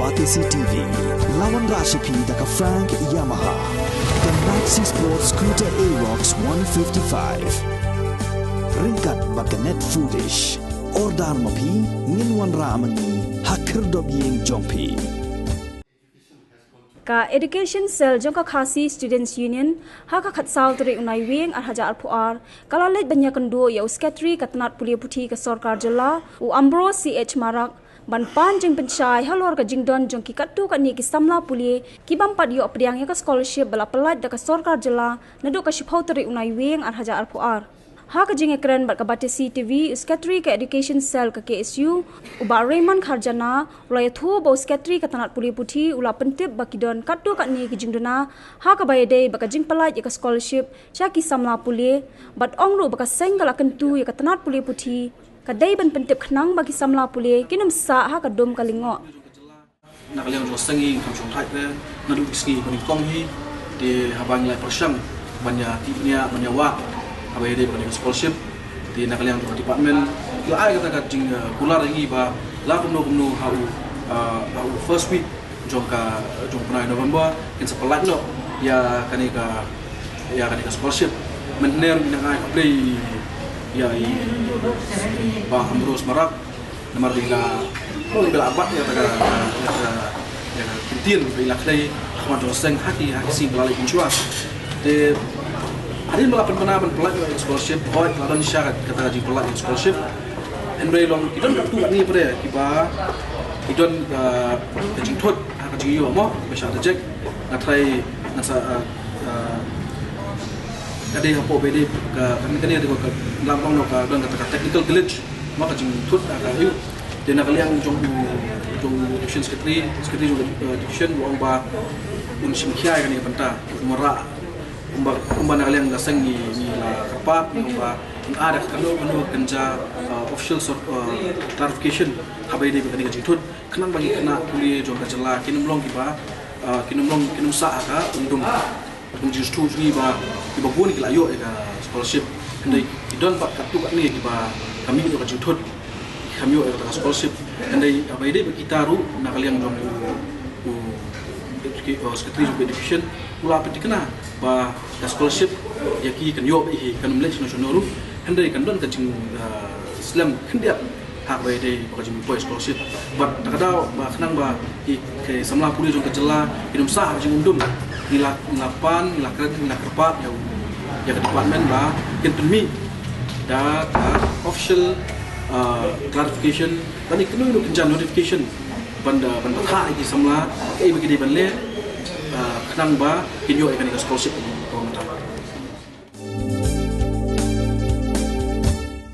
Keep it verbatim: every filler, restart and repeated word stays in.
Batesi T V, la wanrah sha phi da ka Frank Yamaha, ka Maxi Sport Scooter Aerox one fifty-five. Ryngkat bad ka Net Foodish. Order ma phi, ngin wanrah ma ngi ha khyrdop ïing jong phi. Ka Education Cell jong ka Khasi Students Union, ha ka khatsaw tarik u Naiwieng ar hajar arphew ar, ka la leit ban ïakynduh ïa u Secretary ka tnat pule puthi ka Sorkar Jylla, u Ambrose C H Marak, ban pan jingpynshai halor ka jingdon jong ki katto katne ki samla pule ki bym pat ïoh pdiang ïa ka scholarship ba la pyllait da ka Sorkar Jylla naduh ka shiphew tarik u Naiwieng ar hajar arphew ar. Ha ka jingïakren bad ka Batesi T V, u Secretary ka Education Cell ka K S U, u Bah Raymond Kharjana, u la ïathuh ba u Secretary ka tnat pule puthi u la pyntip ba ki don katto katne ki jingduna ha kaba ïadei bad ka jingpyllait ïa ka scholarship sha ki samla pule, bad ong ruh ba ka seng ka la kyntu ïa ka tnat pule puthi ka dei ban pyntip khnang ba ki samla pule kin ym sah ha ka dum ka lyngngoh. Na ka liang jong ka seng ngi kham shongthait re, naduh ki sngi ba nyngkong hi, te haba ngi la pyrshang ban ïa tip nia ban ïa wad haba ïadei bad kane ka scholarship, te na ka liang jong ka department la ai kata ka jing, eh, kular ïa ngi ba la kumno kumno ha u, eh, ha u first week jong ka, jong u bnai November kin sa pyllait noh ïa kane ka, ïa kane ka scholarship. Mynhynne ruh ngi nang ai khublei ïa i Bah Ambrose Marak, namar ba i la, oh, i la bat ïa ka, ïa ka, ïa ka kyntien ba i la khlei ha khmat jong ka seng ha ki, ha ki sngi ba la leit mynshuwa. Te hadien ba la pynbna ban pyllait ïa ka scholarship, hooid la don shisha kata ka jingpyllait ïa ka scholarship. Hynrei long ki don katto katne pat kiba ki don, ah, ka jingthut ha ka jingïoh mo, ba shah da jek. Nga tharai ngan sa, ah, ah, ka dei hapoh ba dei ka, ka, ka dei ka, ka, ka, ka don kata ka technical glitch. Ma ka jingthut ka, ka ïoh. Te na ka liang jong u, jong u Education Secretary, Secretary jong u, eh, Education, u ong ba un shim khia ïa kane ka bynta. Kumba, kumba na ka liang ka seng ngi, ngi la kyrpad, ngi ong ba un ai da kano kano kynja, eh, official sort, eh, clarification haba ïadei bad kane ka jingthut. Khnang ba ki khynnah pule jong ka jylla kin ym long kiba, eh, kin ym long, kin ym sah ha ka umdum. Kum jingsngewthuh jong ngi ba kiba bun ki la ïoh ïa ka scholarship. Hynrei ki don pat katto katne kiba kam ïoh ïa ka jingthut, ki kam ïoh ïa ka scholarship. Hynrei haba ïadei bad kita ruh na ka liang jong u, u, u Secretary of Education u la pynthikna ba ka scholarship ïa ki kan ïoh hi, kan ym leit shano shano ruh. Hynrei kan don ka jing, ah, slem khyndiat ha kaba ïadei bad ka jingpoi scholarship. Bad da ka daw ba khnang ba ki, ki samla pule jong ka jylla kin ym sah ha ka jingumdum, ngi la, ngi la pan, ngi la kren, ngi la kyrpad ïa u, ïa ka department ba kin pynmih da ka official, ah, clarification lane kano kano kynja notification ban da, ban bthah ïa ki samla kaei ba ki dei ban leh, ah, khnang ba kin ïoh ïa kane ka scholarship.